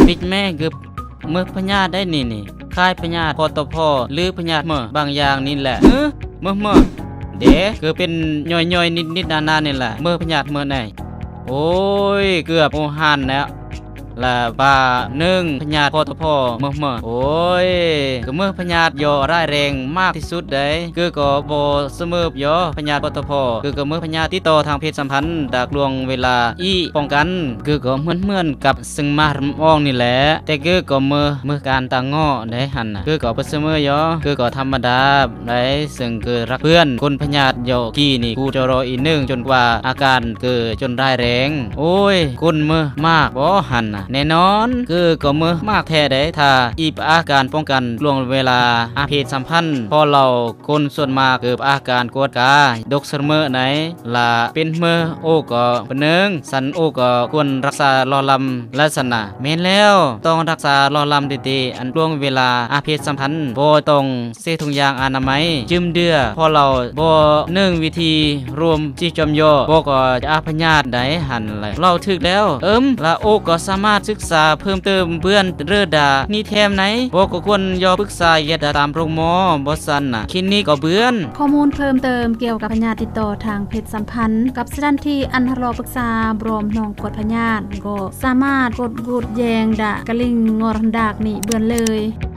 ປິດແມ່ ຄືເມີພະຍາດໄດ໋ນີ້ນີ້ ຄ້າຍພະຍາດ ພຕພ ຫຼືພະຍາດເມີບາງຢ່າງນີ້ແຫຼະ. ເອີ ເມີເມີ ເດ້ ຄືເປັນຍ່ອຍໆນິດໆນານໆນີ້ແຫຼະ ເມີພະຍາດເມີໃດ໋. ໂອ້ຍ ເກືອບໂອຫັນແລ້ວ ລະວ່າ ໜຶ່ງ ພະຍາດ ພຕພ ເມີເມີ. ໂອ້ຍ ກະເມີພະຍາດເຢາະ ຮ້າຍແຮງມາກທີ່ສຸດໃດ໋. ຄືກໍບໍ່ສະເໝີເຢາະ ພະຍາດ ພຕພ ຄືກໍເມີພະຍາດຕິດຕໍ່ທາງເພດສຳພັນ ດາກລ່ວງເວລາ ອີກປ້ອງກັນ ຄືກໍເໝືອນໆກັບ ຊຶ່ງມາລຳອອງນີ້ແຫຼະ ແຕ່ຄືກໍເມີ ເມີການຕາງເງາະໄດ໋ຫັ້ນນະ. ຄືກໍບໍ່ສະເໝີເຢາະ ຄືກໍທຳມະດາໄດ໋ ຊຶ່ງຄືລັກເພື່ອນ ຄົນພະຍາດເຢາະກີ້ນີ້ ກູຈະລໍອີກໜຶ່ງ ຈົນກວ່າອາການຄືຈົນຮ້າຍແຮງ. ໂອ້ຍ ຄົນເມີມາກບໍ່ຫັ້ນນະ? ແນ່ນອນ ຄືກໍເມີມາກແທ້ໄດ໋. ຖ້າອີກອາການປ້ອງກັນລ່ວງເວລາອາເພດສຳພັນ ເພາະເຫຼົ່າ ຄົນສ່ວນມາກເກີດອາການກວດກາ ດົກສະເໝີໃນລະເປັນເມີໂອກກໍປະເໜິງ ສັນໂອກກໍຄວນຮັກສາຫຼໍ່ລຳລັກສະນະ. ແມ່ນແລ້ວ ຕ້ອງຮັກສາຫຼໍ່ລຳເດໆ ອັນລ່ວງເວລາອາເພດສຳພັນ ບໍ່ຕ້ອງເສຖົງຢາງອະນາໄມ ຈືມເດື່ອ ເພາະເຫຼົ່າບໍ່ໜຶ່ງວິທີ ໂຮມຈີຈອມເຢາະ ບໍ່ກໍອາພະຍາດໄດ໋ຫັ້ນແຫຼະ. ເລົ່າຖືກແລ້ວ ເອີມ ລະໂອກກໍສາມາດສຶກສາເພີ່ມເຕີມເບືອນເຣີດານີ້ແຖມໃນ ບໍ່ກໍຄວນຢອກປຶກສາເຢຍດາຕາມໂຮງໝໍ ບໍ່ຊັ້ນນະ ຄລິນິກກໍເບືອນ. ຂໍ້ມູນເພີ່ມເຕີມກ່ຽວກັບພະຍາດຕິດຕໍ່ທາງເພດສຳພັນ ກັບສະຖານທີ່ອັນຮັບຮອງປຶກສາບອມຫ້ອງກວດພະຍາດ ກໍສາມາດກົດກູດແຢງດາກະລິງງໍຣັນດາກນີ້ເບືອນເລີຍ.